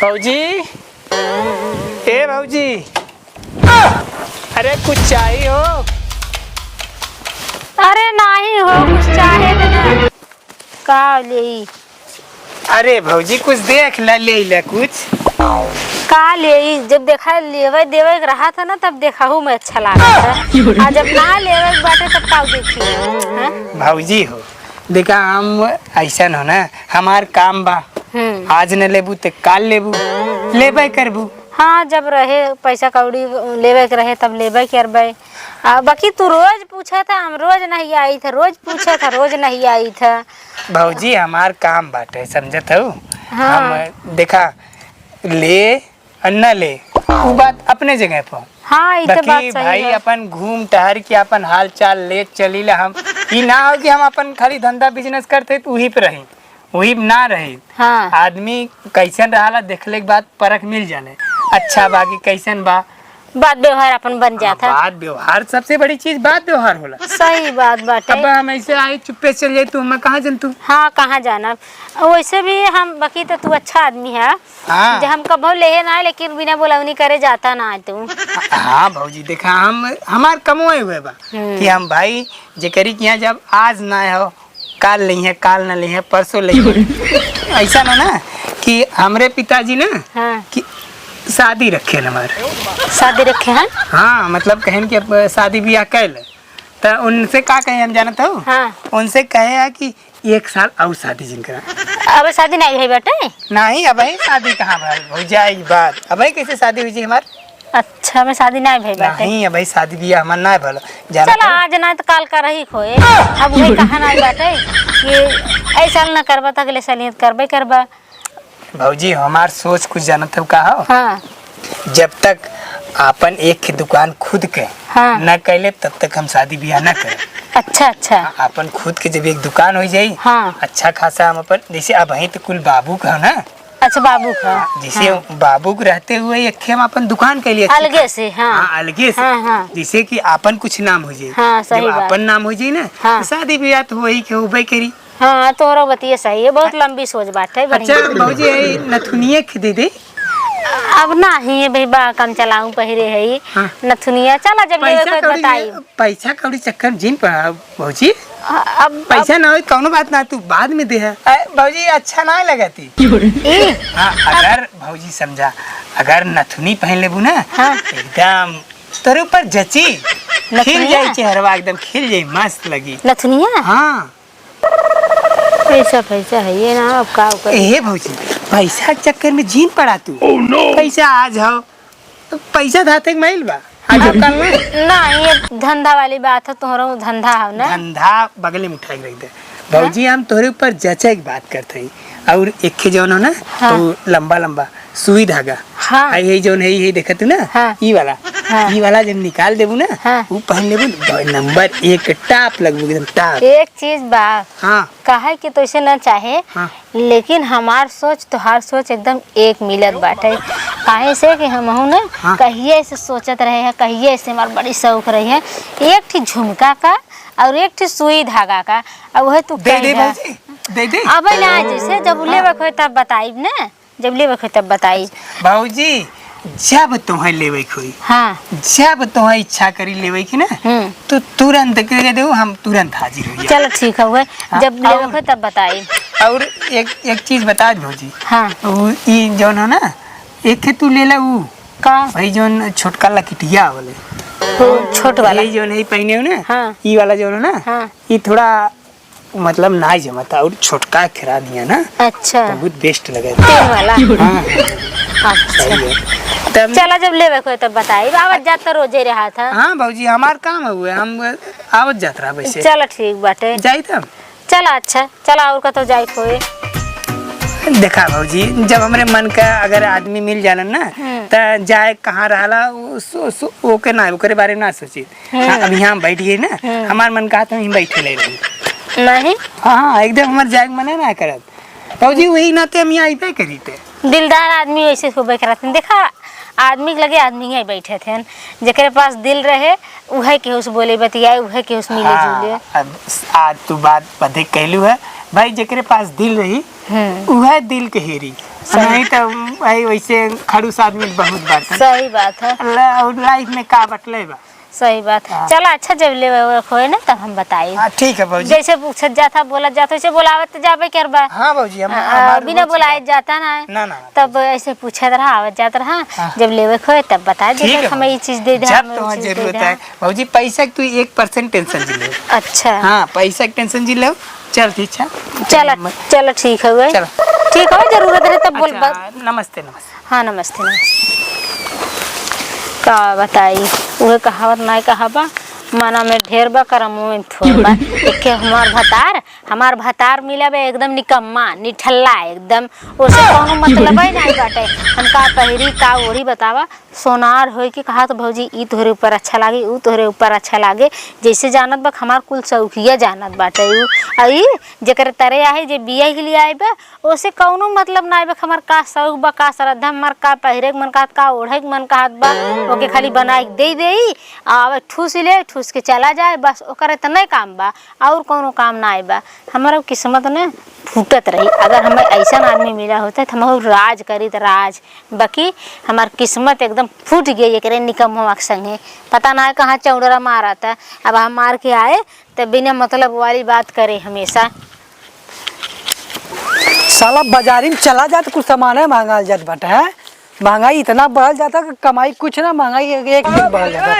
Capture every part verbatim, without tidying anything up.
भौजी, ए भौजी, अरे कुछ चाही हो? अरे नाही हो, कुछ चाहे त ना। का लेई? अरे भौजी, कुछ देख ला, ले ला कुछ। का लेई? जब देखा लेवे देवे के रहा था ना, तब देखहू में अच्छा लागत है। आ जब ना लेवे के बाटे, तब का देखी? हाँ? भौजी हो, देखा, हम ऐसन हो ना, हमार काम बा। हम्म। आज न लेबू त काल लेबू, लेबे करबू। हाँ, जब रहे पैसा कौड़ी लेबे के रहे, तब लेबे करबे। आ बाकी तू रोज पूछत ह, हम रोज नहीं आइत ह, रोज पूछत ह, रोज नहीं आइत ह। भौजी, हमार काम बाटे, समझत हऊ? हाँ। हम, देखा, ले और न ले, उ बात अपने जगह पर। हाँ, ई तो बात बाकी सही भाई है। अपन घूम टहर के अपन हाल चाल ले चली ला हम। ई ना हो कि हम अपन खाली धंधा business करते त उही पे रही, उही पे ना रही। हाँ। आदमी कैसन रहला, देखले के बाद परख मिल जाले, अच्छा बा कि कैसन बा। बात व्यवहार अपन बन जात हाँ, है। बात व्यवहार, सबसे बड़ी चीज बात व्यवहार होला। सही बात बाटे। अब हम ऐसे आई चुप्पे से चल जाई, तू हमें कहाँ जन तू? हाँ, कहाँ जाना? वैसे भी हम, बाकी तो तू अच्छा आदमी है। हाँ। जे हम कबो लेहे ना, लेकिन बिना बोलवनी करे जाता ना तू। हाँ भौजी, देखा, हम, हमार कमो हुए बा हम्म। कि हम भाई जेकरी के यहाँ जब आज ना हो, काल नहीं है, काल ना नहीं है, परसों नहीं है। ऐसा ना ना कि हमरे पिताजी ना हाँ। कि शादी रखे न हमारे। शादी रखे हैं? हाँ, मतलब कहन कि अब शादी ब्याह कर ले, तो उनसे का कहे हम जानत हो? हाँ। उनसे कहे है कि एक साल और शादी जिन करा। अब शादी नहीं भई बाटे? नहीं, अब ही शादी कहाँ भई? हो जाए बात, अब ही कैसे शादी हुई जी हमार? अच्छा, मैं शादी नहीं भई बाटे। नहीं, अब ही शादी ब्याह हमार नहीं भलो। जाना चला, तो? आज नहीं तो काल का रही खोए। अब वही कहा नहीं बाटे कि ऐसा न करबा तो अगले साल करबे करबा। भौजी, हमार सोच कुछ जानत हो का हो? हाँ। जब तक आपन एक दुकान खुद के हाँ। न कैले, तब तक हम शादी ब्याह न करे। अच्छा, अच्छा। आपन खुद के जब एक दुकान हो जाई, हाँ। अच्छा खासा हम अपन, जैसे अब ही तो कुल बाबू का हो ना। अच्छा, बाबू का। हाँ, जैसे हाँ। बाबू के रहते हुए एक हम अपन दुकान के लिए अलगे से, हाँ। हाँ, अलगे से। हाँ, हाँ। जैसे कि आपन कुछ नाम हो जाई। हाँ, सही जब बात। आपन नाम हो जाई ना, हाँ। तो शादी ब्याह तो वही के होबे करी। हाँ, तोहरो बतिया सही है, बहुत हाँ। लंबी सोच बात है, बढ़िया। अच्छा, भौजी, यही नथुनिया के दे दे। अब नाही है भाई, बा काम चलाऊ पहिरे है ई। हाँ। नथुनिया, चला जब लेवे पैसा कोई कौड़ी बताई। में, पैसा कौड़ी चक्कर में जिन पड़ा, भौजी। अ-, अब, पैसा अब ना होई, कौनो बात ना, तू बाद में दे है। ए, भौजी, अच्छा ना लगती। ए? हाँ, अगर, भौजी, समझा, अगर नथुनी पहन लेबू ना, हाँ। एकदम तोरे ऊपर जची। नथुनिया? खिल जाई चेहरवा, एकदम खिल जाई, मस्त लगी। नथुनिया? हाँ। पैसा, पैसा है ये ना, अब का करी? ए भौजी, पैसा के चक्कर में जिन पड़ा तू। Oh no! पैसा आज हो, पैसा धाते के माइल बा, आज हो, कल ना। ना, ये धंधा वाली बात है, तोहरो धंधा हो ना। धंधा बगले में उठा के रख दे। भौजी, हाँ? हम तोहरे ऊपर जचे के बात करते हैं। और एक जौन हो ना, हाँ। तो लंबा लंबा सुई धागा। हाँ। आ, यही जौन है, यही देखत तू ना, हाँ। ई वाला। हाँ। ई वाला जब निकाल देबू ना, हाँ। ऊ पहन लेबू, नंबर एक top लगबू, एकदम top। एक चीज बा। हाँ। काहे कि तो इसे ना चाहे, हाँ। लेकिन हमार सोच, तोहार सोच एकदम एक मिलत बाटे। काहे से कि हमहू ना हाँ। कहिए से सोचत रहे हैं, कहिए से हमार बड़ी शौक रही है, एक ठी झुमका का और एक ठी सुई धागा का। अब वह तू दे दे कह दे। भौजी, दे दे। अबे ना, जैसे जब लेवे के होई तब बताइब ना। जब लेवे के होई तब बताई। भौजी, जब तोहे लेवे के होई, हाँ। जब तोहे इच्छा करी लेवे के ना, हम्म। तो तुरंत कह दे, हम तुरंत हाजिर हो जाए। चलो ठीक है, हाँ, जब लेवे और, के होई तब बताई। और एक, एक चीज बता दे भौजी। हाँ। वो ई जौन हो ना, एक तू ले ला ऊ। का? भाई जौन छोटका लकिटिया वाले। वो छोट वाला। ये जौन है पहने हो ना, हाँ। ई वाला जौन हो ना, हाँ। ई थोड़ा मतलब ना जमता, और छोटका खेरा दिया ना। अच्छा। बहुत best लगे। तीन वाला? हाँ, हाँ, हाँ। अच्छा। सही है। तब चला, जब लेवे के होई तब बताई। आवत जात तो रोजे रहा था। हाँ भौजी, हमार काम है हुए, हम आवत जात रहा वैसे। चला ठीक बाटे। जाई तब? चला अच्छा, चला और का तो जाई कोई। देखा भौजी, जब हमरे मन का अगर आदमी मिल जालन ना, हम्म। त जाए कहाँ रहला, उ-, सो-, सो-, ओके ना, ओकरे बारे में ना सोची। हम्म। हाँ, अब यहाँ हम बैठ गए ना, हम्म। हमार मन कहा तो यहीं बैठे ले रही। नहीं। हाँ, हाँ, एकदम हमार जाए के मना ना करत। भौजी, वही नाते हम यहाँ अइबे करी थे। दिलदार आदमी वैसे होबे करत हैं। देखा, आदमी के लगे आदमी ही बैठे थे, जेकरे पास दिल रहे, उहे केहू से बोले बतियाए, उहे केहू से मिले जुले। हाँ, अब आज तू बात अधिक कहलू है भाई, जेकरे पास दिल रही, हम्म। उहे दिल के हेरी। सही। नहीं तो भाई, वैसे खड़ूस आदमी बहुत बात है। सही बात है। ला-, और लाइफ में का बटले बा? सही बात। हाँ। चला, अच्छा, जब लेवे वेवे होए ना, तब हम बताई। हाँ, ठीक है भौजी। जैसे पूछत जाता, बोलत जाता, वैसे बोलावत जाबे करबा। हाँ भौजी, हम, हाँ, हमार बिना रुचि बा। बोलाए जाता ना है। ना, ना, ना। तब ऐसे पूछत रहा, आवत जात रहा। हाँ। जब लेवे के होए, तब बताए दे, ठीक है हम भौजी। ई चीज दे दे, जब हम ऊ तोहार चीज दे जरूरत दे। है भौजी, पैसा के तू एक percent tension जी ले। अच्छा। हाँ, पैसा के tension जी ले। चल, ठीक है। चल, चल, ठीक है, चल। ठीक है, जरूरत रहे तब बोल। अच्छा, नमस्ते, नमस्ते। हाँ, नमस्ते, नमस्ते। का बताई, उहे कहावत नाय कहा बा, मना में ढेर बा, करमो में थोर बा। एके हमार भतार, हमार भतार मिला बे एकदम निकम्मा, निठल्ला एकदम, ओसे कौनो मतलबे नाय बाटे। हम का पहिरी, का ओढ़ी बतावा, सोनार होई के कहा तो भौजी, ई तोहरे ऊपर अच्छा लागे, ऊ तोहरे ऊपर अच्छा लागे, जैसे जानत बा हमार कुल शौकिया जानत बाटे ऊ। आ ई जेकरे तरे आहे, जे बियाह के लिए आए बा, ओसे कौनो मतलब ना आइबा कि हमार का शौक बा, का श्रद्धा, हमार का पहिरे के मन कहत, का ओढ़े के मन कहत बा, ओके खाली बनाए के दे देई, आ आवे ठूस ले, ठूस के चला जाए, बस ओकर इतने काम बा, और कौनो काम ना आइबा। हमारा किस्मत ने फूटत रही, अगर हमें ऐसा आदमी मिला होता तो हम राज करी तो राज, बाकी हमार किस्मत एकदम फूट गई एकरे निकम्मवा के संगे। पता ना है कहाँ चौड़रा मारा था, अब हम मार के आए तो बिना मतलब वाली बात करे हमेशा। साला बाजारी में चला जात, कुछ सामान है महंगा जात बाटे, हैं? महंगाई इतना बढ़ल जाता कि कमाई कुछ ना, महंगाई एक, एक दिन बढ़ल जाता।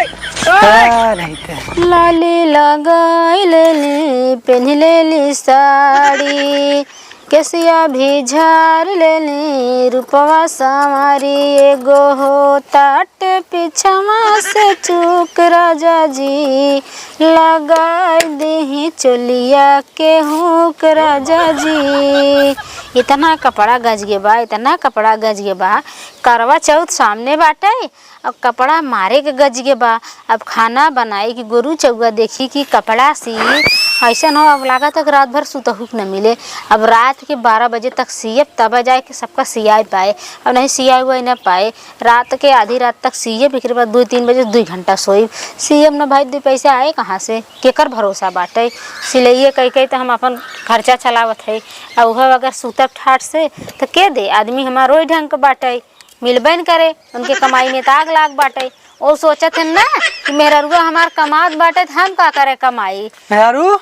का नहीं ते। लाली लगाई लेली, पेन्ह लेली साड़ी, केसिया भी झार लेली, रूपवा संवारी एगो हो ताट पीछवा से चूक राजा जी, लगाई देही चोलिया के हुक राजा जी। इतना कपड़ा गज गे बा, इतना कपड़ा गज गे बा। करवा चौथ सामने बाटे, अब कपड़ा मारे के गज गे बा। अब खाना बनाई कि गोरू चौवा देखी कि कपड़ा सी। ऐसन हो, अब लागत है कि रात भर सुतहू के न मिले। अब रात के बारह बजे तक सियब, तब जाए के सबका सियाए पाए। अब नहीं सियाए हुआ न पाए, रात के आधी रात तक सियब, एकरे बाद दो तीन बजे दो घंटा सोइब। सियब न भाई, दो पैसा आए कहाँ से? केकर भरोसा बाटे? सिलइये कई कई तो हम अपन खर्चा चलावत है। आ उहे अगर सुतब ठाट से, तो के दे? आदमी हमार ओही ढंग के बाटे, मिलबे न करे। उनके कमाई में तो आग लाग बाटे। ओ सोचत है ना कि मेहररुआ हमार कमात बाटे, तो हम का करे कमाई? मेहरारू,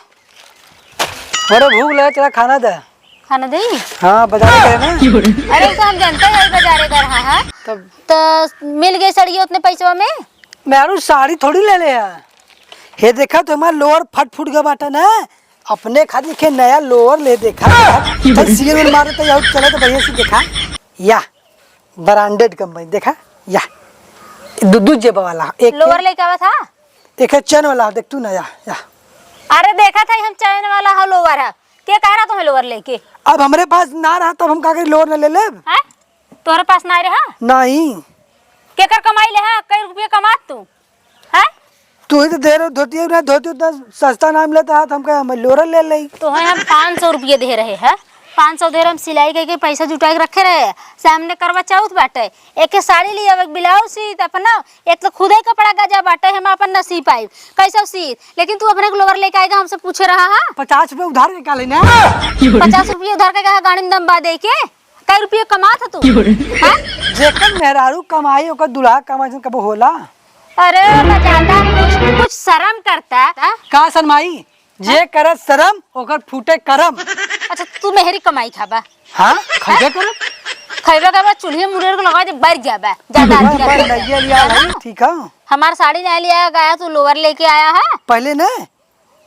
बड़े भूख लगे, चला खाना दे। खाना दे? हाँ, बाजारे गए ना। अरे, तो हम जनते है बाजारे गए रहा है। तब? तो मिल गई सड़िया उतने पैसवा में? मेहरारू, साड़ी थोड़ी ले ले है। हे देखा, तो हमार लोअर फट फूट गया बाटे ना, अपने खातिर के नया लोअर ले देखा। तो सीएन मारे तो यार, चले तो बढ़िया से देखा। या ब्रांडेड कंपनी देखा, या दू दू जेब वाला, एक लोअर लेके आवा था। एक है चेन वाला, देख तू ना, या, या। अरे देखा था, हम चेन वाला है लोअर है, के कह रहा तुम्हें लोअर लेके? अब हमरे पास ना रहा, तब हम का करी, लोअर ना ले लेब? हैं? तोहरे पास ना रहा? नहीं। केकर कमाई ले है? कई रुपये कमात तू? हैं? तू ही तो दे रहे हो धोती, ना धोती उतना सस्ता ना मिलता है, तो हम कहे हम लोअर ले ले। तो है, हम पाँच सौ रुपये दे रहे हैं, पाँच सौ दे रहे, हम सिलाई करके पैसा जुटा के रखे रहे। सामने करवा चौथ बाटे, एक साड़ी लिया, एक ब्लाउज सी, तो अपना एक तो खुदे कपड़ा गजा बाटे, हम अपन न सी पाई, कैसे सी? लेकिन तू अपने को लोअर लेके आएगा, हमसे पूछे रहा है। पचास रुपये उधार के का लेना? पचास रुपये उधार के कहा, गाड़ी में दम बा दे के, कई रुपये कमात है तू? हैं? जेकर मेहरारू कमाई, ओकर दुल्हा कमाई, जन कबो होला? अरे बजाता, कुछ, कुछ शर्म करता। हाँ? का शर्माई? जे करत शर्म, ओकर फूटे करम। अच्छा, तू मेहरी कमाई खाबा? हाँ, खैबे करब। खैबे करबा, चूल्हे मुड़ेर को लगा दे, बर गया बा। ज्यादा बस, आदमी बस, करबा। नैया लिया है ना? भाई, ठीक है। हमार साड़ी नहीं लिया गया, तू लोअर लेके आया है। पहले ना,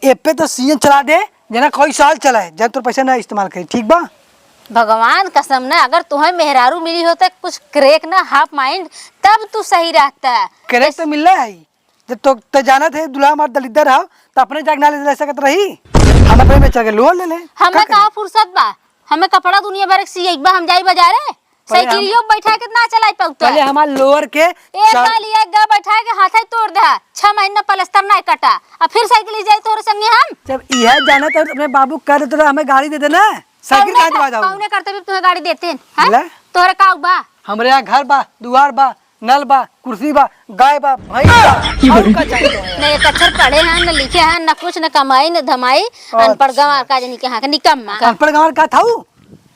ए पे तो सीएन चला दे, जना कोई साल चलाए, जब तोर पैसा ना इस्तेमाल करी, ठीक बा? भगवान कसम ना, अगर तुम्हें मेहरारू मिली होता कुछ क्रैक ना, हाफ माइंड, तब तू सही रहता। क्रैक तो मिल रहा है, जब तो, तो जानत है, दुल्हा हमार दलिद्दर है, तो अपने जाग ना ले, ले सकत रही, हम अपने में चल के लोन ले ले। हमें का करी? का फुर्सत बा, हमें कपड़ा दुनिया भर के सिए बा, हम जाई बाजारे, पहले हम साइकिलियो बैठा के ना चलाई पाउता। पहले हमार लोअर के एक चल- बार लिए गा बैठा के हाथ ही तोड़ दे, छह महीना प्लास्टर ना कटा, अब फिर साइकिल जाई तोरे संगे हम। जब यह जाना तो अपने बाबू कह देते तो हमें गाड़ी दे देना, साइकिल कौने काहे दबा कर-, जाओ? कौने करते भी तुम्हें गाड़ी देते हैं, हैं? ले। तोहरे का बा? हमरे यहाँ घर बा, दुआर बा, नल बा, कुर्सी बा, गाय बा, भैंस बा, और का चाहिए? न एक अक्षर पढ़े हैं, न लिखे हैं, न कुछ, न कमाई, न धमाई, अनपढ़ अच्छा। गंवार का जनी के हाँ, निकम्मा। अनपढ़ गंवार का था ऊ?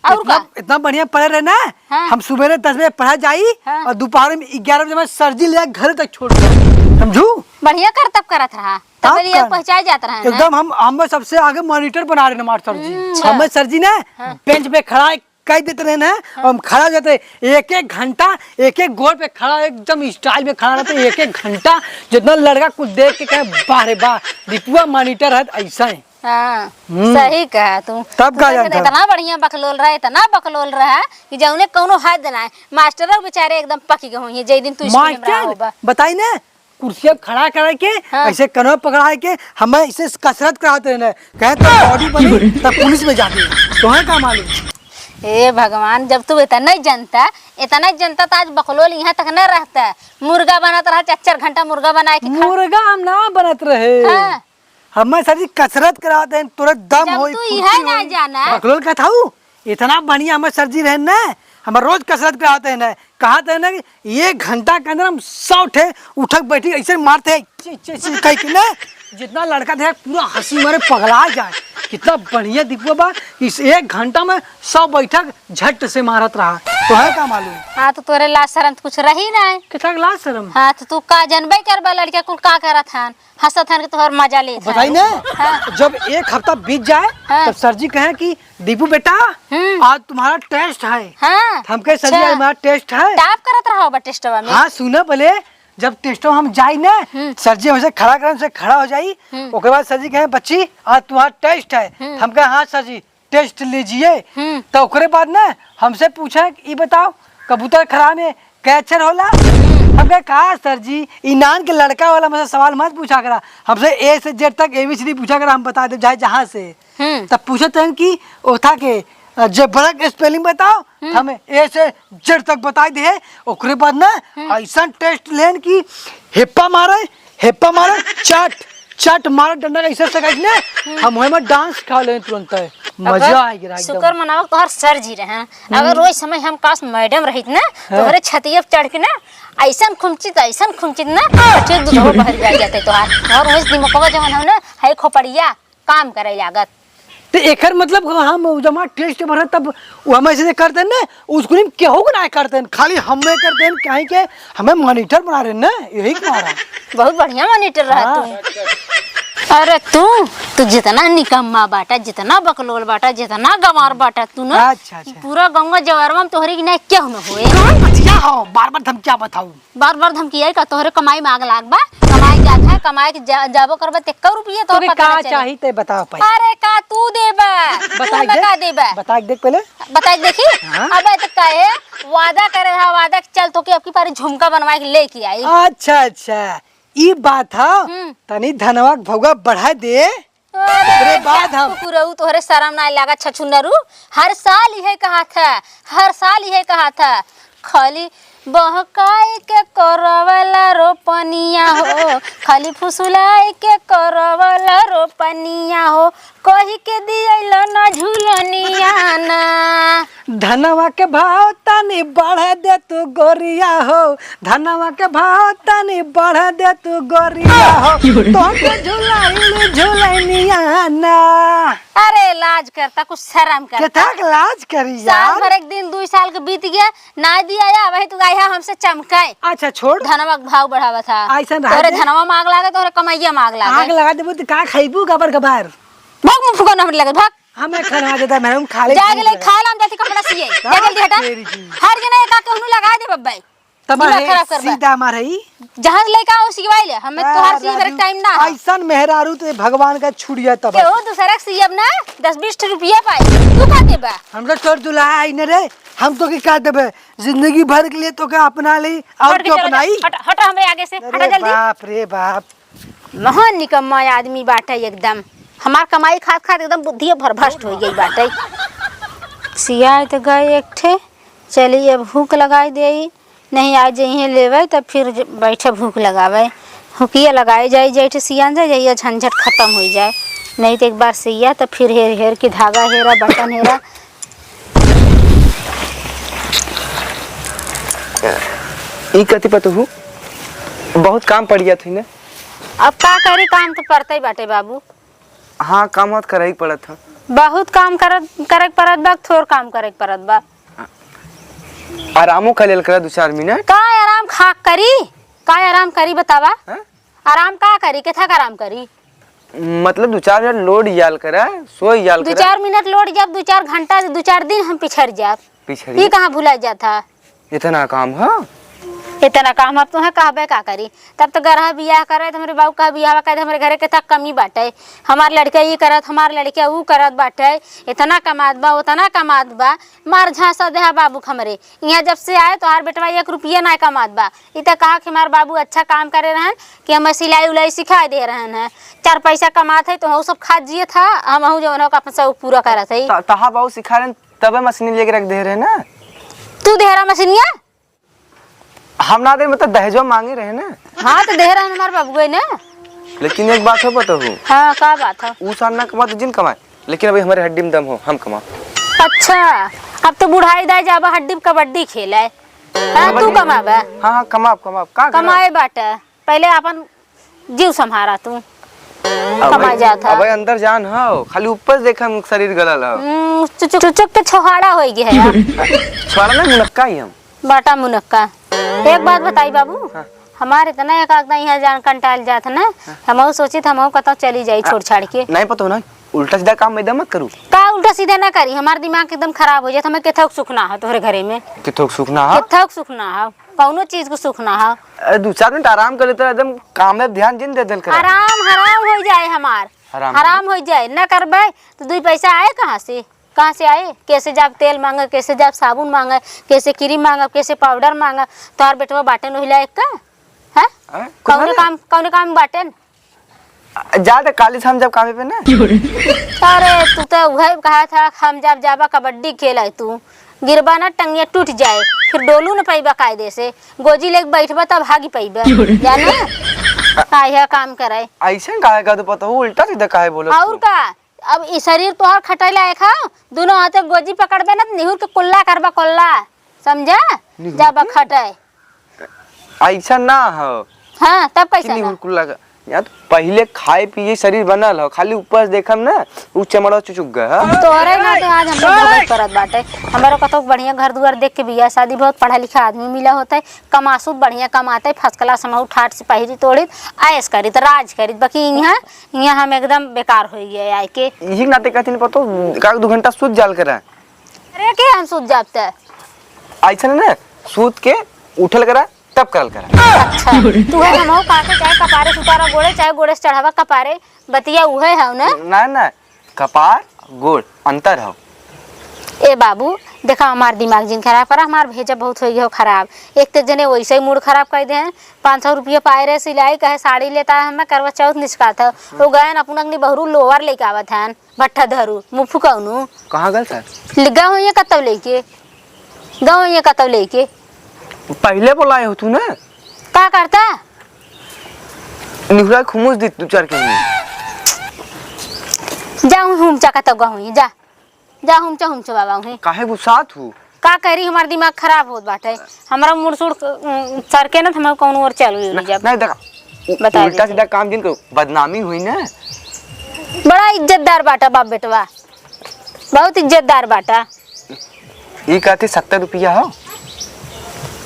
और इतना, का? इतना बढ़िया पढ़े रहे ना, हाँ। हम सुबेरे दस बजे पढ़ा जाई हाँ। और दोपहर में ग्यारह बजे हमारे सर जी ले घर तक छोड़ दे, समझू? बढ़िया करतब करत रहा, तब तब लिए का? पहुँचाए जात रहा है ना। एकदम हम, हम सबसे आगे मॉनिटर बना रहे हमारे सर जी। हम्म, हमें अच्छा। सर जी ना हाँ। बेंच पे खड़ा कह देते रहे ना, हाँ। हम खड़ा हो जाते, एक एक घंटा एक एक गोड़ पे खड़ा, एकदम स्टाइल में खड़ा रहते, एक एक घंटा। जितना लड़का कुछ देख के कहे, "वाह रे वाह, दीपुआ मॉनिटर है, ऐसा है।" हाँ, हम्म। सही कहा तू। तब का तू जानता? इतना बढ़िया बकलोल रहा, इतना बकलोल रहा कि जौने कौनो हद ना है। मास्टरो बेचारे एकदम पक गए होइहें, जे दिन तू स्कूल में रहा मास्टर होबा। बताई ना, कुर्सिया खड़ा कराए के, हाँ। ऐसे कनवा पकड़ाए के, हमें ऐसे कसरत कराते रहना। कहे तो बॉडी बनी, तब पुलिस में जाके। तोहे का मालूम? ए भगवान, जब तू इतना ही जनता, इतना ही जनता, तो आज बकलोल यहाँ तक न रहता। मुर्गा बनत रहा, चार चार घंटा मुर्गा बनाए के खा। मुर्गा हम ना बनत रहे। हाँ। हमें सर जी कसरत कराते हैं, तोरे दम जब होई, तू फुर्ती इहे ना होई। जाना। बकलोल का थाऊ? इतना बढ़िया हमें सर जी रहे ना, हमें रोज कसरत कराते हैं ना, कहते हैं ना कि एक घंटा के अंदर हम सौ ठे उठक बैठी ऐसे मारते हैं, ची, ची, ची, कह के ना, जितना लड़का देखे पूरा हंसी मारे पगला जाए। कितना बढ़िया दीपुआ बा, इस एक घंटा में सौ बैठक झट से मारत रहा, तोहे का मालूम? हाँ, तो तोरे लाज शरम तो कुछ रही ना है। कितना लाज शरम? हाँ, तो तू का जनबे करबा, लड़का कुल का करत हन, हंसत हन कि तोहर मजा लेत हन। बताई ना, हाँ। जब एक हफ्ता बीत जाए, हाँ। तब सर जी कहे कि दीपू बेटा, हम्म। आज तुम्हारा टेस्ट है। हाँ। हम कहे, "सर जी, अच्छा। आज हमारा टेस्ट है।" टॉप करत रहा होबा टेस्टवा में। हाँ, सुना पहले, जब टेस्टवा हम जाई ना, हम्म। सर जी हमसे खड़ा करन, से खड़ा हो जाई, हम्म। ओकरे बाद सर जी कहे, "बच्ची, आज तुम्हारा टेस्ट है।" हम्म। हम कहे, "हाँ सर जी, टेस्ट लीजिए।" हम्म। तो ओकरे बाद ना हमसे पूछे, "ई बताओ, कबूतर खड़ा में कै अक्षर होला?" हम्म। हम कहे, "का सर जी, ई नान के लड़का वाला हमसे सवाल मत पूछा करा, हमसे ए से जेड तक एबीसीडी पूछा करा, हम बता दे जाए जहाँ से।" हम्म। तब पूछत रहन कि ओथा के, अ, जे बड़ा के स्पेलिंग बताओ, हम्म। हमें ए से जेड तक बताई दे। ओकरे बाद ना हम्म। ऐसन टेस्ट लेन कि हेप्पा मारे, हेप्पा मारे, चट, चट मारे, डंडा ऐसे से कइस ने, हम्म। हम ओहे में डांस सिखा लेन तुरंत। मजा अगर आ गया एकदम। शुक्र मनाओ तोहर सर जी रहे, हम्म। अगर रोज समय हम काश मैडम रहित ना, हाँ। तोहरे छतिया पे चढ़ के ना, ऐसन खुमचित, ऐसन खुमचित ना, छतिया दूधवा बहर जाए जाते तोहार। और वही दिमकवा जवन हो ना, है खोपड़िया, काम करे लागत। तो एकर मतलब हम जमा टेस्ट भरत तब वो हम ऐसे करते हैं ना, उसको नहीं केहू को ना करते हैं, खाली हमें करते हैं, काहे के हमें मॉनिटर बना रहे हैं ना, यही कारण। बहुत बढ़िया मॉनिटर रहा हाँ। तू। अरे तू, तू जितना निकम्मा बाटा, जितना बकलोल बाटा, जितना गंवार बाटा तू ना, अच्छा, अच्छा। पूरा गंवा जवारवा में तोहरे की ना केहू न होए। कौन बचिया हो? बार बार धमकिया बताऊ। बार बार धमकी आई का? तोहरे कमाई में आग लाग बा, कमाई जात है, कमाई के जा, जाबो करबा ते कौ रुपये तो तोके पता का ना चले। चाही ते बताओ पहले। अरे का तू देबा? तू बताई में दे, का देबा? बताई दे पहले। बताई देखी? हाँ। अबे तो काहे वादा करे रहा, वादा के चल तोके अब की पारी झुमका बनवाए के लेके आई। अच्छा, अच्छा, ई बात है। हम्म। तनी धनवा के भौगा बढ़ा दे। अरे, ओकरे बाद हम कुकुरऊ, तोहरे शरम नाय लागा, छछुनरू? हर साल इहे कहा था, हर साल इहे कहा था, "खाली बहकाई के करवला रोपनिया हो, खाली फुसुलाई के करवला रोपनिया हो, कही के दियैला ना झुलनिया ना।" धनवा के भाव तनी बढ़ा दे तू गोरिया हो, धनवा के भाव तनी बढ़ा दे तू गोरिया हो। तोहके झुलाइल झुलनिया ना। अरे लाज करता, कुछ शर्म करता। केथा के लाज करी यार? साल भर एक दिन, दुई साल के बीत गया, ना दिया या वही तू गाया हमसे चमकाए। अच्छा छोड़। धनवा के भाव बढ़ावा था। ऐसन रहे तोहरे दे। धनवा में आग लागे, तोहरे कमाइया में आग लागे। आग लगा देबू तो का खइबू गबर गबर? भाग मुंह फुकौना हमरे लगे, भाग। हमें खाना आ जाता है, मैडम, खा ले, जाके ले खा लाम जाती कपड़ा सिए। का जा जल्दी हटा। तेरी की। हर जना एका कहनु लगा दे बब्बे। तमार दिमाग है, खराब कर बा। सीधा मार है ई। जहां से लेके आओ सिवाई ले, हमें आ, तोहार सिए राजू, टाइम ना है। ऐसन मेहरारू तो भगवान का छुड़िया तब। केहू दूसरा के सियब ना, दस बीस रुपया पाई। तू का देबा? हम तो तोर दुल्हा आई न रे, हम तोके का देबे? जिंदगी भर के लिए तोके अपना ले, और हट के क्यों चला जा, अपनाई? हट, हट हमरे आगे से, अरे हटा जल्दी। बाप रे बाप। महान निकम्मा आदमी बाटे एकदम। हमार कमाई खात खात एकदम बुद्धिये भरभस्ट होइ गई बाटे। सियाए त गए एक ठे, चली अब हुक लगाई देई, नहीं आ जइहे लेवे तब फिर ज-, बैठे भूख लगावे। हुकिया लगाए जाई, जैठे सियान जाए, जइया झंझट खत्म होइ जाए। नहीं त एक बार सिया त फिर हेर हेर के धागा हेरा, बटन हेरा। ई कथी पतोहू, बहुत काम पड़ गया थी ना। अब का करी, काम तो पड़ते ही बाटे बाबू। हाँ, काम तो करे ही पड़त ह। बहुत काम करत, करे के पड़त बा, थोर काम करे के पड़त बा। आरामो कर लेल करा दो चार मिनट। का आराम खा करी, का आराम करी बतावा? हाँ? आराम का करी, केथा का आराम करी? मतलब दो चार मिनट लोट जाल करा, सोई जाल दो करा। चार मिनट लोट जाब, दो चार घंटा, दो चार दिन हम पिछड़ जाब। पिछड़ी? ई कहाँ भुला जात ह? इतना काम ह? इतना काम अब तोहे कहबे का करी? तब तो गरहा बियाह करे, तो हमरे बाबू कहा बियाह करे, हमरे घरे केथा कमी बाटे। हमार लड़का ई करत, हमार लड़का ऊ करत बाटे। इतना कमात बा, उतना कमात बा। मार झांसा देहा बाबू हमरे। इहाँ जब से आए, तोहार बेटवा एक रुपया ना कमात बा। ई त कहा कि हमार बाबू अच्छा काम करे रहन, कि हमें सिलाई उलाई सिखाए दे रहन है। चार पैसा कमात है, तो हम सब खात जियत ह, हमहू जवन हो अपन शौक पूरा करत है। त-, तहा बाबू सिखा रहन, तबे मशीन लेके रख दे रहे ना। तू देहरा मशीनिया? हम ना दे, मतलब दहेजवा मांगे रहे ना। हाँ, तो देहरा हमार बाबुए ना। लेकिन एक बात हो पतोहू। हाँ, का बात है? ऊ साल ना कमा तो जिन कमाए, लेकिन अभी हमरे हड्डी में दम हो, हम कमा। अच्छा, अब तो बुढ़ाई दाई जाबा हड्डी में कबड्डी खेले। हाँ, तू कबड्डी। कमाबा। हाँ, हाँ, कमाब, कमाब। का करब? कमाए बाटे, पहले अपन जीव संभारा तू। अब कमाए जात ह। अब अंदर जान हो, खाली ऊपर से देखम शरीर गलल हो। हम्म, चुचुक, चुचुक के छोहाड़ा होई गया है। छोहाड़ा ना, मुनक्का ही हम। बाटा मुनक्का। एक बात बताई बाबू, हाँ। हमार इतना एक आदमी यहाँ जान कंटाल जात है ना, हाँ। हमहू सोचित हमहू कतौ चली जाई छोड़ छाड़ के। नहीं पता हो ना, उल्टा सीधा काम एकदम मत करू। का उल्टा सीधा ना करी, हमार दिमाग एकदम खराब हो जात, हमें केथौक सुख ना हो तोहरे घरे में। केथौक सुख ना हो? केथौक सुख ना हो। कौनो चीज को सुख ना हो। अरे, दो चार मिनट आराम कर लेते, एकदम काम में ध्यान जिन दे देल करा। आराम हराम हो जाए हमार। हराम हराम हो जाए, ना करबे तो दुई पैसा आए कहाँ से? कहाँ से आए? कैसे जाब तेल मांगे, कैसे जाब साबुन मांगे, कैसे क्रीम मांगे, कैसे पाउडर मांगे? तोहार बेटवा बाटेन ओहिला एक का? हैं? हैं? कुछ कौने नहीं। काम, कौने काम बाटेन? जा त काली से हम जब कामे पे ना। अरे, तू तो उहे कहा था, हम जब जाबा कबड्डी खेले, तू गिरबा ना, टंगिया टूट जाए, फिर डोलू न पइबा कायदे से। गोजी लेके बैठबा तब भागी पइबा, जाने? काहे काम करे? ऐसे काहे का तू पता, उल्टा सीधा काहे बोलत और तू? का? अब ई शरीर तोहार खटे लायक है, दोनों हाथे गोजी पकड़बे ना, त निहुर के कुल्ला करबा, कुल्ला, समझा? निहुर जाबा के? खटे। ऐसा ना हो। हाँ, तब कैसा कि ना? निहुर कुल्ला का। यार, पहिले खाए पिए शरीर बनल हो, खाली ऊपर से देखम ना, उ चमड़वा चुचुक गए, हाँ? तोहरे नाते आज हम लोग भोगत परत बाटे। हमारा कतौ बढ़िया घर दुआर देख के बियाह शादी बहुत पढ़ा लिखा आदमी मिला होता है, कमासुत बढ़िया कमाते, first class हम ठाट से पहिरी तोड़ित, ऐश करित, राज करित, बाकी यहाँ, यहाँ हम एकदम बेकार हो गए आए के। यही नाते कहती नहीं पतो, का दो घंटा सूत जाल करा। अरे के हम सूत जाते? ऐसा ना, सूत के उठल करा, तब करल करा। अच्छा, तू है हमहू काटे चाहे कपारे सुतारा गोड़े, चाहे गोड़े से चढ़ावा कपारे, बतिया उहे है ना? ना, ना, कपार, गोड़, अंतर हो। ए बाबू, देखा हमार दिमाग जिन खराब करा, हमार भेजा बहुत हो गया हो खराब। एक तो जने वैसे ही मूड खराब कर दे हैं, पाँच सौ रुपया पाए रहे सिलाई, कहे साड़ी लेता है, हमें करवा चौथ निचकात है। वो गए न अपना अपनी बहरू लोवर लेके आवत हैं। भट्ठा धरू, मुँह फुकौनू। कहाँ गल सर? ले, गए होइए कतौ लेके, गए होइए कतौ लेके। पहिले बोलाए हो तू ना? का करता? निहुरा खुमुस दी दू चार के लिए। जा हुमचा कतौ गए होइए, जा। जा हुमचा, हुमचा बाबा हुई। काहे गुस्सात हूँ? का करी, हमार दिमाग खराब होत बाटे। हमरा मुड़सुड़, उम, सर के ना, त हम कौनो ओर चल गई ना, जब। नहीं, देखा, उ-, बता उल्टा दे। सीधा काम जिन करो, बदनामी हुई ना। बड़ा इज्जतदार बाटा बाप बेटवा, बहुत इज्जतदार बाटा। ई कहती सत्तर रुपया हो।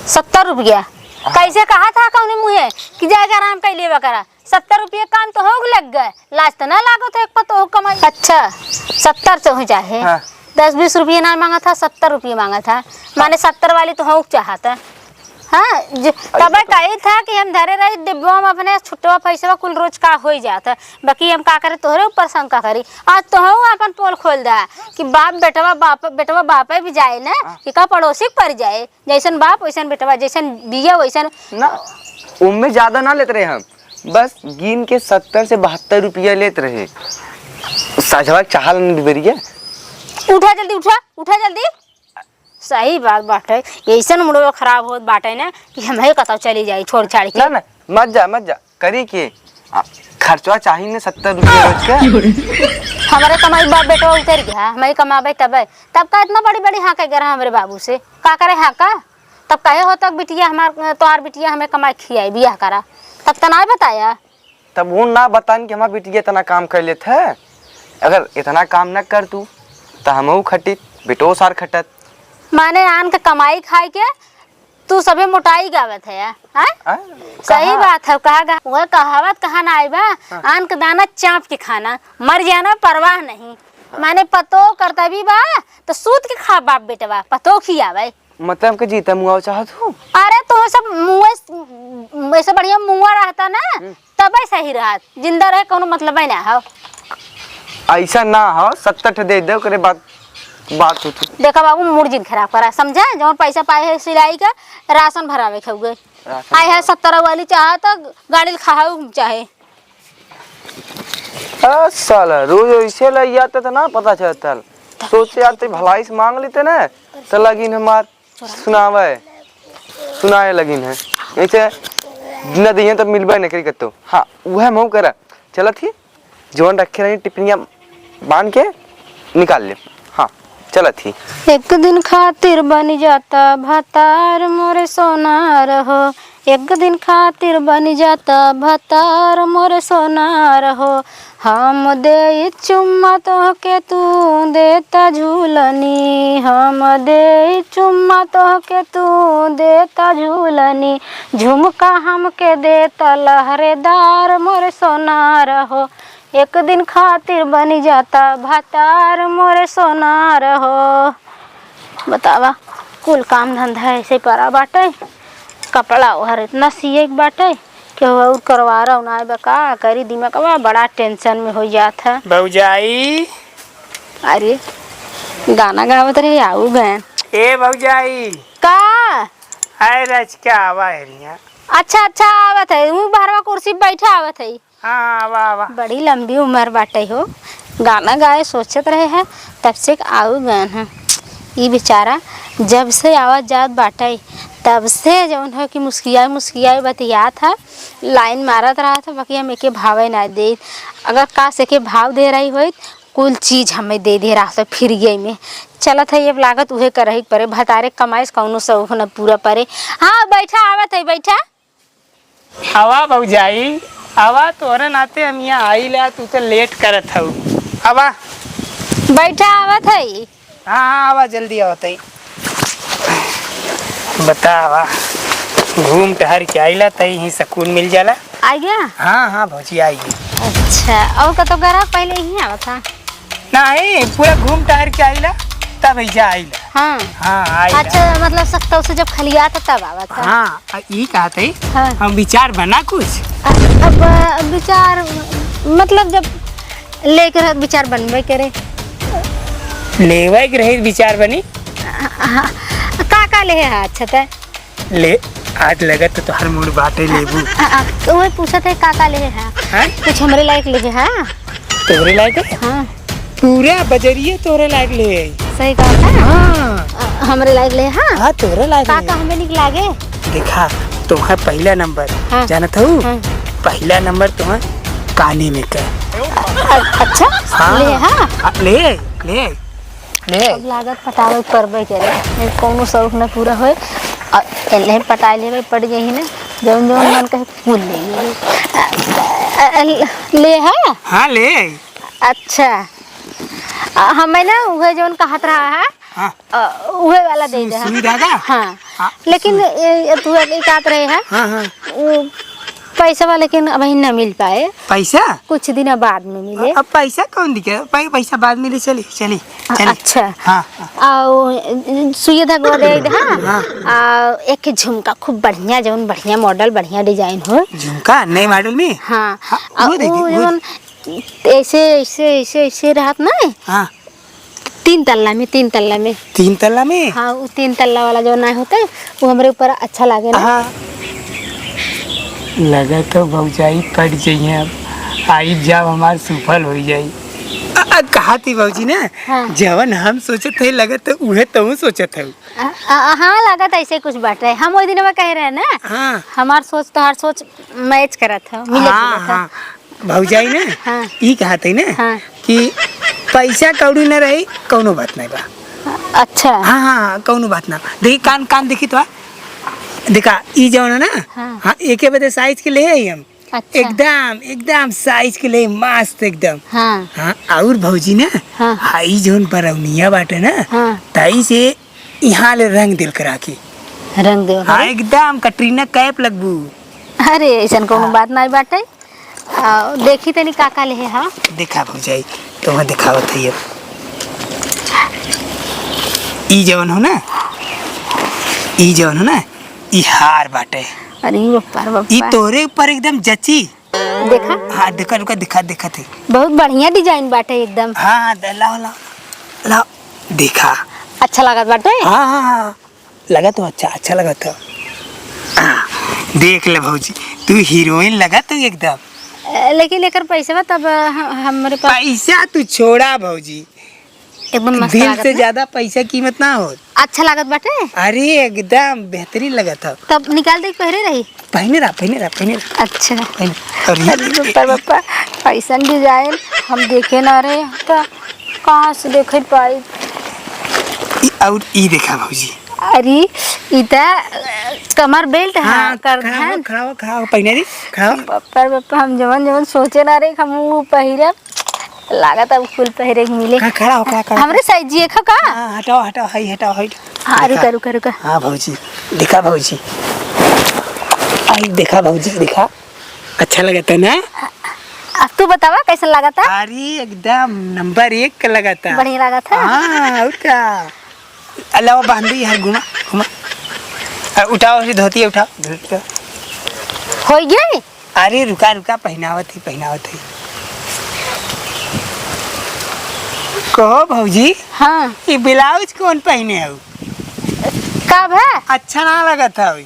सत्तर रुपया? हाँ। कैसे कहा था कौने मुँहे कि जाके आराम कर लेवा करा? सत्तर रुपये काम तो हो लग गए, लाज तो ना लागत है एक पतोह कमाई। अच्छा, सत्तर तो हो चाहे हाँ। दस बीस रुपये ना मांगा था, सत्तर रुपये मांगा था, माने सत्तर वाली तो हो चाहत है। हाँ, ज-, अरे तबे तो कही था कि हम धरे रही डिब्बा में अपने छुट्टवा पैसवा कुल रोज का हो ही जात है, बाकी हम का करे तोहरे ऊपर शंका करी। आज तो हो अपन पोल खोल दा कि बाप बेटवा, बाप बेटवा बापे भी जाए ना हाँ। कि का पड़ोसी के पड़ जाए। जैसन बाप वैसन बेटवा, जैसन बिया वैसन। ना, उनमें ज्यादा ना लेत रहे हम, बस गिन के सत्तर से बहत्तर रुपया लेत रहे। साझवा चाहल न दुबेरिया। उठा जल्दी, उठा, उठा जल्दी। सही बात बाटे, ऐसन मुड़वा खराब होत बाटे ना कि हम ही कतौ चली जाई छोड़ छाड़ के। ना, ना, मत जा, मत जा। करी के? आ, खर्चवा चाही ने सत्तर रुपया रोज के। हमारे कमाई बाप बेटवा उतर गया, हम ही कमाबे तबे। तब का इतना बड़ी बड़ी हाँके गए रहा हमरे बाबू से? का करे हाँका? तब कहे होत कि बिटिया हमार, तोहार बिटिया हमें कमाई खियाई, बियाह करा, तब त नाहीं बताया। तब वो ना बताइन कि हमार बिटिया इतना काम कर लेत है। अगर इतना काम न करतू, त हमहू खटित, बिटो सार खटत। माने आन के कमाई खाए के तू सभे मोटाई गावत है, हाँ? हाँ? सही कहाँ? बात है, कहा गा-, वह कहावत कहा ना आई बा, हाँ। आन के दाना चाँप के खाना, मर जाना परवाह नहीं। माने पतो करतबी बा, तो सूत के खा बाप बेटवा, पतो खियावे। मतलब के जीता मुआव चाहत हो? अरे तो सब मुए, ऐसे बढ़िया मुआ रहता ना, हम्म। तबे सही रहत, जिंदा रहे कौनो मतलबे ना हो। ऐसा ना हो, सत्तर ठे दे दे, ओकरे बाद बात होती। देखा बाबू, मूड जिन खराब करा, समझा? जौन पैसा पाए है सिलाई का, राशन भरावे के हुए। राशन आए है भरावे। सत्तर वाली चाहे तो गाड़ी ल खाऊ चाहे। आ, साला, रोज ऐसे लग जाते तो ना पता चलता। सोचे आते भलाई से मांग लेते ना, तो लगिन हमार सुनावे, सुनाए लगिन है। ऐसे न दिए तब मिलबे न करी कत्तो। हाँ, वह मऊ करा। चलत ही, जवन रखे रही टिफिनिया बांध के निकाल ले। हाँ, चलत ही। एक दिन खातिर बन जाता भतार मोरे सोनार हो, एक दिन खातिर बन जाता भतार मोरे सोनार हो। हम देई चुम्मा तोहके तू देता झूलनी, हम देई चुम्मा तोहके तू देता झूलनी, झुमका हमके देता लहरेदार मोरे सोनार हो। एक दिन खातिर बनी जाता भतार मोरे सोनार हो। बतावा, कुल काम धंधा ऐसे परा बाटे, कपड़ा ओहर इतना सिए के बाटे, केहू और करवारा उनाए बा, का करी, दिमागवा बड़ा tension में हो जात है। भौजाई। अरे, गाना गावत रहे, आऊ गए। ए भौजाई। का? अरे, रच के आवा है रिया। अच्छा, अच्छा, आवत है, ऊ बहरवा कुर्सी पे बैठा आवत है। हाँ, आवा, आवा। बड़ी लंबी उम्र बाटे हो, गाना गाए सोचत रहे है, तब से आऊ गए हैं। ई बेचारा जब से आवत जात बाटे, तब से जौन है कि मुस्कियाए मुस्कियाए बतियात है, line मारत रहत है, बाकी हम एके भावे ना दे। अगर काश एके भाव दे रही होई, कुल चीज हमें दे दे रहत है free में। चलत है, ये लागत उहे करही के परे, भतारे कमाइस कौनो शौक न पूरा परे। हाँ, बैठा, आवत है, बैठा। आवा भौजाई, आवा, तोहरे नाते हम यहाँ आइला, तू तो late करत हऊ। आवा। बैठा, आवत है। हाँ, हाँ, आवा, जल्दी आवत है। बतावा, घूम टहर के आइला, तई ही सुकून मिल जाला। आ गया? हाँ, हाँ, भौजी, आई गई। अच्छा, और कतो ग्राहक पहले ही आवत था? नहीं, पूरा घूम टहर के आइला, तब ऐजा आइला। हाँ। हाँ, आइला। अच्छा, मतलब, सख्त से जब खलिया था, तब आवत था। हाँ, आ, ई कहत है, हाँ। हम विचार बना कुछ। अ-, अब, अ, विचार, मतलब, जब लेके रहत, विचार बनबे करे। लेवे के रही, विचार बनी। हाँ, का, का लेहे है? अच्छा, तै ले, आज लगत तो तोहर मूड बाटे लेबू। आ, आ, तो वही पूछत है, का का लेहे है? हैं? कुछ हमरे लायक लेहे है? तोहरे लायक है? हाँ। पूरा बजरिया तोहरे लायक लेहे है। सही कहत है? हाँ। आ, हमरे लायक लेहे है? हाँ, तोहरे लायक का लेहे। का हमें निक लागे? देखा, तुम्हार पहला नंबर, हाँ। जानत हऊ? हाँ। पहला नंबर तुम्हार काने में का। अ-, अच्छा? हाँ। लेहे है? हाँ, ले, ले। ले। अब लागत पटावे के परबे करे, नहीं कौनो शौक न पूरा होए। और एने पटाए लेवे पड़ जाई ना, जौन जौन मन कहे कुल ले लेवे। अ, अ, ले है? हाँ, ले। अच्छा। अ, हमें ना उहे जौन कहत रहा है, हाँ। अ, उहे वाला दे सु-, दे, हाँ। सुई धागा? हाँ। हाँ, लेकिन सुई। ये, ये तू अभी कहत रहे है, हाँ, हाँ। वो पैसा वाले के अबहीं न मिल पाए। पैसा? कुछ दिन बाद में मिले। अब पैसा कौन दिखे? पै-, पैसा बाद मिले, चली, चली, अ-, चली। अच्छा। हाँ, हाँ। आओ, सुई धगवा दे दे, हाँ? हाँ। आ, एक झुमका खूब बढ़िया, जौन बढ़िया model, बढ़िया design हो। झुमका नए model में? हाँ। हाँ, आ, वो देखी, वो वो जौन ऐसे, ऐसे, ऐसे, ऐसे रहत ना? हाँ। तीन तल्ला में, तीन तल्ला में। तीन तल्ला में? हाँ, वो तीन तल्ला वाला जो ना होते, वो हमरे ऊपर अच्छा लागे ना। हाँ। लगा तो भौजाई पट जइहे, अब आई जाब हमार सुफल हो जाई। अ, अ, कहा थी भौजी ना, हाँ। जवन हम सोचत है, लगत तो उहे तू सोचत है। अ, अ, हाँ, लागत ऐसे कुछ बात है। हम वो दिन में कह रहे हैं ना, हाँ। हमार सोच तोहार सोच match करत है, मिलत हाँ, जुलत है। हाँ। भौजाई ना, हाँ। ई कहत है ना हाँ। कि पैसा कौड़ी न रही, कौनो बात नहीं बा। अच्छा। हाँ, हाँ, हाँ, कौनो बात ना। देखी कान, कान देखी तो, देखा, ई जौन है ना, हाँ। हाँ, एके बदे size के ले आई हम। अच्छा। एकदम, एकदम size के ले, मस्त एकदम। हाँ। हाँ, और भौजी ना, हाँ। हाँ, ई जौन बरौनिया बाटे ना, हाँ। तई से यहाँ ले रंग दिल करा के। रंग दिल हाँ, करा? एकदम कटरीना कैफ लगबू। अरे, ऐसन कोनो हाँ। बात नाई बाटे। आ, देखी तनी का का लेहे हा। देखा भौजाई, तोहर देखावत है ये। ई जवन हो ना, ई जवन हो ना, ई हार बाटे। अरे बप्पा रे बप्पा। ई तोरे ऊपर एकदम जची। देखा। हाँ, देखा, रुका, दिखा, दिखा थे। बहुत बढ़िया design बाटे एकदम। हाँ, हाँ, द-, लाओ, लाओ, लाओ, देखा। अच्छा लागत बाटे? हाँ, हाँ, हाँ। लगा तो अच्छा, अच्छा लगा तो। हाँ, देख ले भौजी, तू heroine लगा तो एकदम। ए, लेकिन एकर पैसवा तब, अ, ह-, हमरे पास पैसा तू छोड़ा भौजी, एकदम मस्त दिल लागत से ना? ज्यादा पैसा कीमत ना हो। अच्छा लागत बाटे? अरे एकदम बेहतरीन लगत हो। तब निकाल दे, पहरे रही? पहने रहा, पहने रहा, पहने रहा। अच्छा। पहने। और ये अरे बप्पा, बप्पा, ऐसन design हम देखे ना रहे, तो कहाँ से देखे पाई? ई, और ई देखा भौजी। अरे, ई त, अ, कमर belt है, हाँ, करधन। खड़ा हो, खड़ा हो, खड़ा हो, पहने दी, खड़ा हो। बप्पा रे बप्पा, हम जवन जवन सोचे ना रहे, हम ऊ पहिरब। लागत अब कुल पहिरे के मिले। खड़ा, खड़ा हो, खड़ा, खड़ा। हमरे size जिए खा का? हाँ, हटाओ, हटाओ, हई, हटाओ, हई। हाँ, देखा। रुका, रुका, रुका। हाँ भौजी, देखा भौजी। आई देखा भौजी, देखा। अच्छा लगता ना? अब तू बतावा कैसन लागता? अरे एकदम number एक का लगता। बढ़िया लागता? हाँ, और का? अलावा बांधी यार, घुमा, घुमा। आ, उठाओ, अरे धोती उठाओ, धोती उठाओ। हो गया? अरे रुका, रुका, पहिनावत ही, पहिनावत ही। कहो भौजी, हाँ। ये blouse कौन पहने हो? का भा? अच्छा ना लगत है।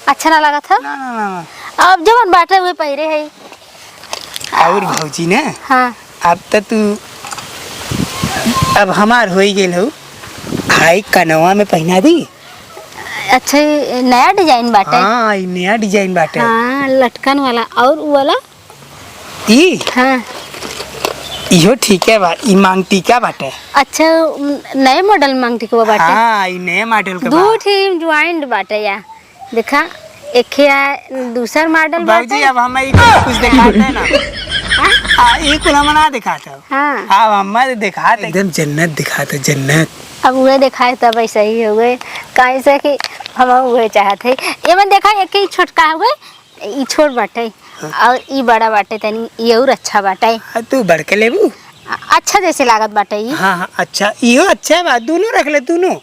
अच्छा ना लागत है? ना, ना, ना, ना। अब जवन बाटे उहे पहिरे है। और भौजी ने? हाँ। अब त तू, अब हमार होई गेल हो। हाई कनवा में पहिना दी। अच्छा, ये नया design बाटे? हाँ, ई नया design बाटे। हाँ, लटकन वाला। और उ वाला? ई? हाँ। इहो ठीक है बा, ई मांग टीका बाटे। अच्छा, नए model मांग टीका बाटे? हाँ, ई नए model के दू बा। ठे joint बाटे या। देखा, एक आ दूसर model बाटे। बाबूजी, अब हम ई कुछ दिखाते ना। हाँ? आ, ई कुल हम ना दिखाते। हाँ। अब हम दिखाते। एकदम जन्नत दिखाते, जन्नत। अब उहे दिखाए तब ऐसा ही हो गए, काहे से कि हम उहे चाहत है। ये मन देखा, एक ही छोटका हुए, ई छोट बाटे, हाँ। और ई बड़ा बाटे, तनी ई और अच्छा बाटे। हाँ, तू बढ़ के लेबू? अ-, अच्छा जैसे लागत बाटे ई। हाँ, हाँ, अच्छा, इहो अच्छा बा, दोनों रख ले, दोनों।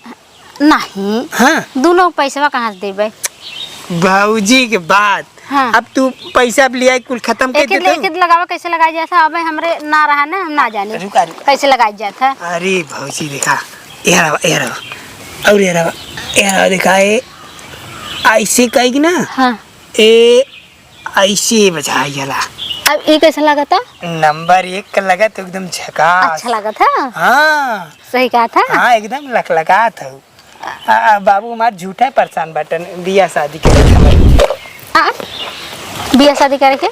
नहीं। हाँ। दोनों पैसवा कहाँ से देबे? भौजी के बात। हाँ। अब तू पैसा अब लिया, कुल खत्म कर एक एक देते हो। एक एक लगावा, कैसे लगाई जाता? अब हमरे ना रहा ना, हम ना जाने। रुका, रुका। कैसे लगाई जाता? अरे भौजी देखा, ये रहा, ये रहा, और ये रहा, ये रहा, देखा, ए, ऐसे कही ना। हाँ। ए, ऐसे बजाई जाला। अब ई कैसा लागता? Number एक का लगत, एकदम झकास। अच्छा लागत है? हाँ। सही कहा था? हाँ, एकदम लकलकात है। आ, आ, बाबू हमार झूठा परेशान बाटन, बियाह शादी करे के हमारे। आ, बियाह शादी करे के?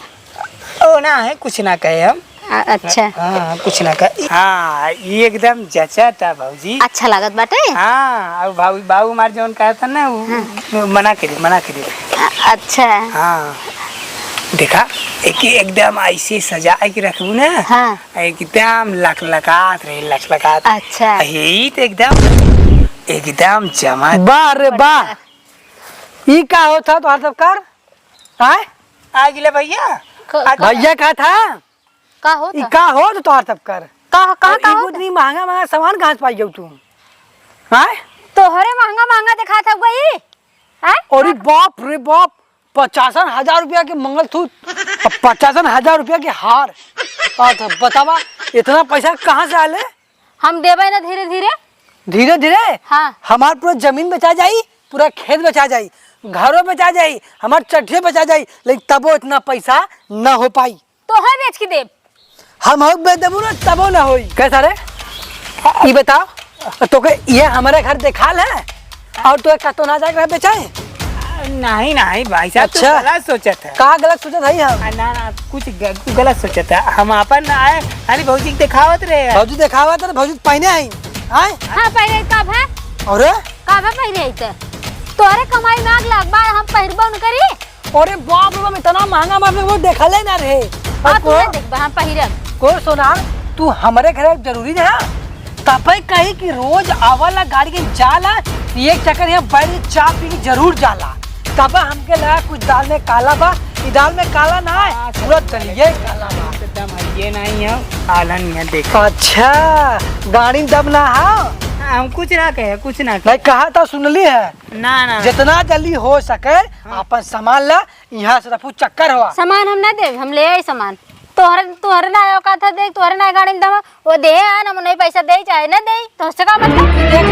ओ ना है, कुछ ना कहे हम। आ, अच्छा। हाँ, कुछ ना कहे। हाँ, ये एकदम जचा था भौजी। अच्छा लागत बाटे? हाँ, और बाबू, बाबू हमार जौन कहा था ना, वो हाँ। मना करी, मना करी। आ, अच्छा। हाँ, देखा, एक एकदम ऐसे सजा के रखबू ना। हाँ। एकदम लकलकात रहे, लकलकात। अच्छा। यही तो एकदम, एकदम जमा। वाह रे वाह। ई का होत ह तोहार सब कर? आय? आ गिले भैया। क-, आ क-, भैया का था? का होत ई ह? का होत ह तोहार सब कर? का, का, और का ई होत ह? इतनी महंगा, महंगा सामान कहाँ से पाई गऊ तू? आय? तोहरे महंगा, महंगा देखात हउआ ई? आय? अरे बाप रे बाप, पचासन हजार रुपया के मंगलसूत्र, पचासन हजार रुपया के हार। आ, तो बतावा, इतना पैसा कहाँ से आले? हम देबे ना धीरे धीरे। धीरे धीरे? हाँ। हमार पूरा जमीन बेचा जाई, पूरा खेत बेचा जाई, घरो बेचा जाई, हमार चड्ढियो बेचा जाई, लेकिन तबो इतना पैसा ना हो पाई। तोहे बेच के देब। हम हक बेच देबू ना, तबो ना होई। कैसा रे? ई बताओ, तोके ये हमारे घर देखाल है और तोके कतो ना जाके रह बेचाए? नहीं, नहीं भाई साहब, तू अच्छा। गलत सोचत है। का गलत सोचत है हम? आ, ना, ना, कुछ ग-, तू गलत सोचत है। हम आपन आए, अरे भौजी के देखावत रहे हैं। भौजी देखावत रहे, भौजी पहने आई। आए? हाँ, पहने का भा? अरे? का भा पहने आई त? तोहरे कमाई में आग लाग बा, हम पहिरबो न करी। अरे बाप रे बाप, इतना महंगा महंगा वो देखले ना रहे। और हाँ, तू को, ना देखबा, हम पहिरब। को सोना, तू हमरे घरे जरूरी रहा? तबे कही कि रोज आवाला गाड़ी के जाला, एक चक्कर यहाँ बैठ के चाय पी के जरूर जाला। तब हमके लगा कुछ दाल में काला बा, ई दाल में काला ना है, हाँ, पूरा दलिया ही काला बा। एकदम है, ये नहीं है, काला नहीं है, देख। अच्छा, गाड़ी में दम ना है? हाँ, हम कुछ ना कहे, कुछ ना कहे। नहीं कहा था, सुन ली है। ना, ना, ना। जितना जल्दी हो सके, हाँ। अपन सामान ला, यहाँ से रफू चक्कर हुआ। सामान हम ना देब, हम ले आई सामान। तोहरे, तोहरे ना औकात है, देख, तोहरे ना गाड़ी में दम, वो दे है ना, हम नहीं पैसा दे, चाहे ना दे, तो उससे का मतलब? देख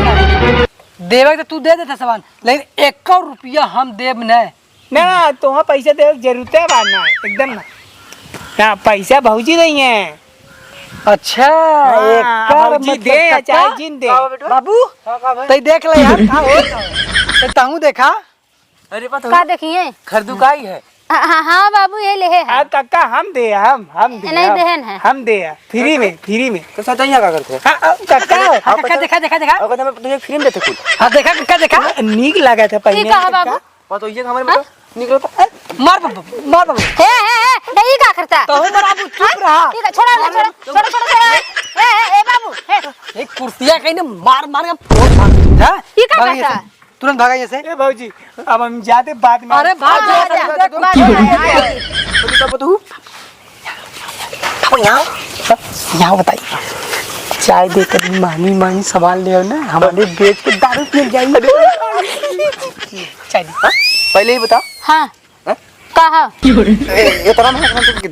ना, देवे के तो तू दे देता सामान, लेकिन एको रुपया हम देब नहीं। ना, ना, तोहार पैसा देवे के जरूरत है बा ना, एकदम ना। ना, पैसा भौजी नहीं है। अच्छा, हाँ, एकर भौजी मतलब दे या काका? चाहे जिन दे। का बा बेटवा? बाबू, हाँ, का भाई? तई देख ले यार, का होत है? तई तहूँ देखा। अरे, पता का हो? देखिए? खरदू काई है? हाँ, हाँ, हाँ, बाबू, ये लेहे है। आ, काका, हम दे, हम, हम दे, नहीं हम, देहन है। हम दे, फ्री में, फ्री में। तो सच यहाँ का करते हो? हाँ, आ, काका। हाँ, काका, देखा, देखा, देखा। और कहते हैं, तुझे फ्री में देते कुछ। हाँ, देखा, काका, देखा। नीक लगा था पहले, ठीक है, काका। बाबू। हाँ, तो ये हमारे हाँ? मतलब निकलो तो। ए, मार बाबू, मार बाबू। हे, हे, हे, नहीं, ई का करता? तो हूँ मार बाबू, चुप हाँ? रहा। ई का, छोड़ा, छोड़ा, छोड़ा, छोड़ा, छोड़ा। ए, ए, ए, बाबू, हे। एक कुर्सिया कहीं ने मार, मार के फोड़ फाड़ दूँ, जा। ई का भाग करता? यहाँ से, तुरंत भागा यहाँ से। ए भौजी, अब हम जाते बाद में। अरे भाग हाँ, जा, जा, जा, जा, जा, जा। बोलो, तब तू। अब यहाँ, यहाँ बताइए। चाय देकर मानी, मानी सामान ले आओ ना, हमारे बेच के दारू पिए जाएंगे। चाय दे। हाँ? पहले ही बता। हाँ। हाँ? का है? ए, ये तरह ना, हम तो